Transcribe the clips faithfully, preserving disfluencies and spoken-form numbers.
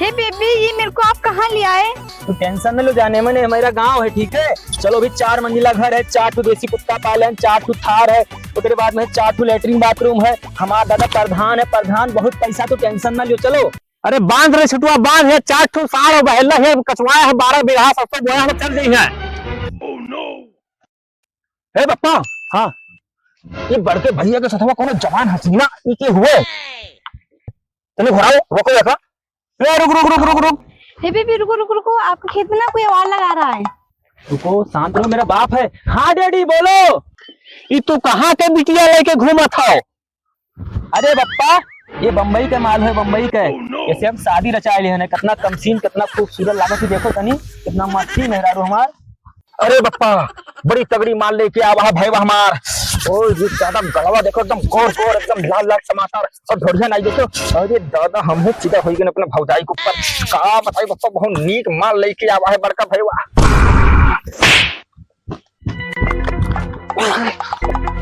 हे बेबी, ये मेरे को आप कहाँ ले आए? तू tension न लो जानेमन, ये हमारा गाँव है, ठीक है? चलो, अभी चार मंजिला घर है, चार ठो देसी कुत्ता पाले हैं, चार ठो थार है, ओकरे बाद में चार ठो latrine bathroom है। हमार दादा प्रधान है, प्रधान, बहुत पैसा, तू tension न लियो, चलो। अरे बांध रे छोटुआ, बांध, है चार ठो साढ़ बहेला है, कचवाया है, बारह बीघा सरसों बोया है, चल जइहैं। हे बप्पा, हाँ, ये बड़के भैया के सथवा कोनो जवान हसीना, ई के हुए? तनी घुराओ, रोको देखा। ए, रुक, रुक, रुक, रुक, रुक। हे बेबी, रुको, रुको, रुको, आपके खेत में ना कोई आवाज लगा रहा है। रुको, शांत रहो, मेरा बाप है। हाँ डैडी, बोलो। ई तू कहाँ के बिटिया लेके घूमत हौ? अरे बप्पा, ये बम्बई के माल है, बम्बई के। जैसे हम शादी रचाए लिए हैं, कितना कमसीन, कितना खूबसूरत लागत है, देखो तनी, कितना मस्ती मेहरारू हमार। अरे बप्पा, बड़ी तगड़ी माल लेके आवा है भैया हमार। ओ, ये दादा गलवा देखो, एकदम गोर गोर, एकदम लाल लाल टमाटर, और ढोढ़िया नाई देखो। अरे दादा, हमहू फिदा होइ गए अपने भौजाई के ऊपर। का बताई बप्पा, बहुत नीक माल लेके आवा है बड़का भैया।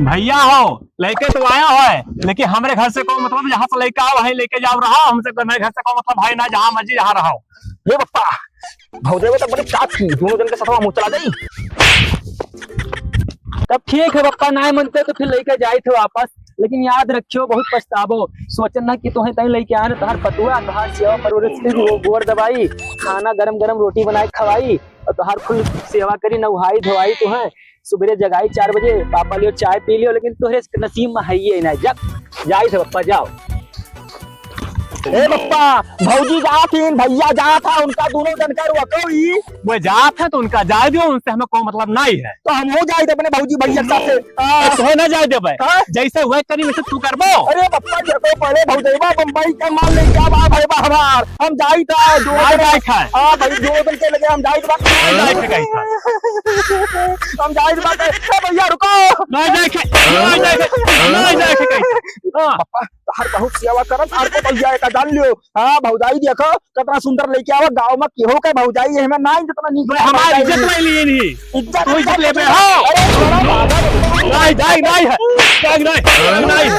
भैया हो, लेके तो आया है, लेकिन हमरे घर से कौन मतलब, जहाँ से लेके आओ वहीं लेके जाओ, रहा हमसे, मेरे घर से कौन मतलब भाई ना, जहाँ मर्जी जहाँ रहो। ये बप्पा, भौजाई तो बड़ी चाट की, दोनों जन के साथ मुँह चला जाई। तब ठीक है बप्पा, ना मनते तो फिर लेके जाइत है वापस, लेकिन याद रखियो, बहुत पछताबो। सोचन ना कि तोहे तहीं लेके आए, तोहार पतुआ, तोहार सेवा परवरिश की गो-, गोड़ दबाई, खाना गरम गरम रोटी बनाए खवाई, और तोहार कुल सेवा करी, नहाई धोआई तोहे, सुबेरे जगाई चार बजे, पापा लियो चाय पी लियो, लेकिन तोहरे नसीब में है ये ना। जा, जाइत है बप्पा, जाओ। ए बप्पा, भौजी जात हीं, भैया जात है, उनका दोनों जन का रोको ही। वो जात है तो उनका जाए दियो, उनसे हमें कोई मतलब नहीं है। तो हमहू जाइत अपने भौजी भैया के साथे। हाँ। तो ना जाए देबे। हाँ? जैसे वह करी वैसे तू करबो। अरे बप्पा, देखो पहले भौजैबा बम्बई का माल लेके आवा भैया हमार, हम जाइत है, दो ना दिन जाए खाए। हाँ भाई, दो दिन के लगे हम जाइत बा। ना जाए खाए कहीं था। हम जाइत बा, ए भैया रुको। ना जाए खाए, ना जाए खाए, ना जाए खाए कहीं था। हाँ। बप्पा, तोहार बहुत सेवा करत, हर को भैया का जान लियो। हाँ, भौजाई देखो, कितना सुंदर लेके आवा, गाँव में केहू के भौजाई है, हमें ना जितना नीक बे, हमारी भौजाई इज्जत है। नहीं लिए नहीं। इज्जत तू इज्जत लेबे हो। अरे, थोड़ा भागा। नहीं, नहीं, नहीं है। नहीं, नहीं, नहीं है।